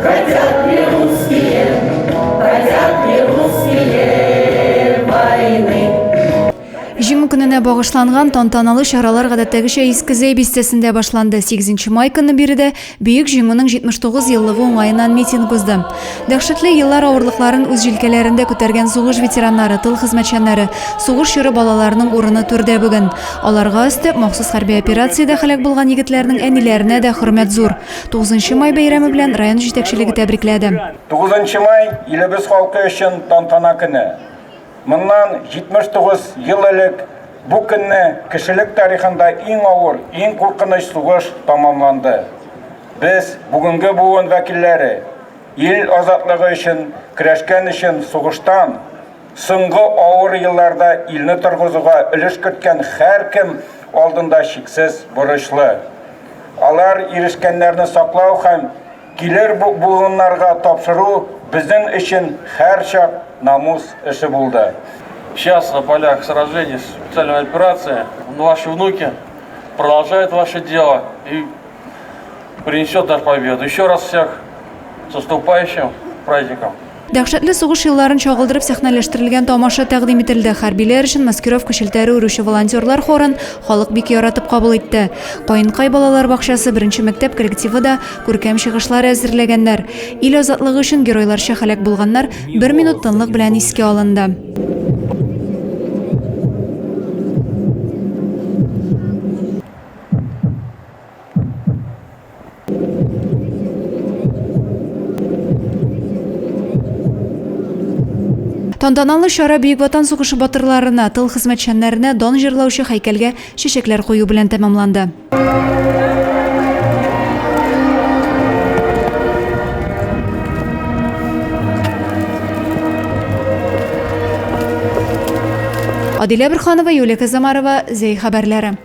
Хотят ли русские, хотят ли русские войны? Җиңү көненә багышланган тантаналы чаралар гадәттәгечә Иске Зәй бистәсендә башланды. 8 май көнне биредә Бөек Җиңүнең 79 еллыгы уңаеннан митинг узды. Дәһшәтле еллар авырлыкларын үз җилкәләрендә күтәргән сугыш ветераннары, тыл хезмәтчәннәре, сугыш чоры балаларының урыны түрдә бүген. Аларга өстәп, махсус хәрби операциядә һәлак булган егетләрнең әниләренә дә хөрмәт зур. 9 май бәйрәме белән район җитәкчелеге тәбрикләде. 9 май, илебез халкы өчен тантана көне. Моннан 79 ел элек бу көнне кешелек тарихында иң авыр, иң куркыныч сугыш тәмамланды. Без, бүгенге буын вәкилләре, ил азатлыгы өчен көрәшкән өчен сугыштан соңгы авыр елларда илне торгызуга өлеш керткән һәркем алдында чиксез бурычлы. Алар ирешкәннәрне саклау һәм Килер буыннарга тапшыру безнең өчен һәрчак намус эше булды. Сейчас на полях сражений специальной операции ваши внуки продолжают ваше дело и принесет нам победу. Еще раз всех с наступающим праздником! Дәһшәтле сугыш елларын чагылдырып сәхнәләштерелгән тамаша тәкъдим ителде. Хәрбиләр өчен маскировка челтәре үрүче волонтерлар хорын халык бик яратып кабул итте. Каенкай балалар бакчасы, беренче мәктәп коллективы да күркәм чыгышлар әзерләгәннәр. Ил азатлыгы өчен геройларча һәлак булганнар бер минут тынлык белән искә алынды. Тантаналы чара Бөек Ватан сугышы батырларына, тыл хезмәтчәннәренә дан җырлаучы һәйкәлгә чәчәкләр кую белән тәмамланды. Адилә Борханова, Юлия Казамарова, Зәй хәбәрләре.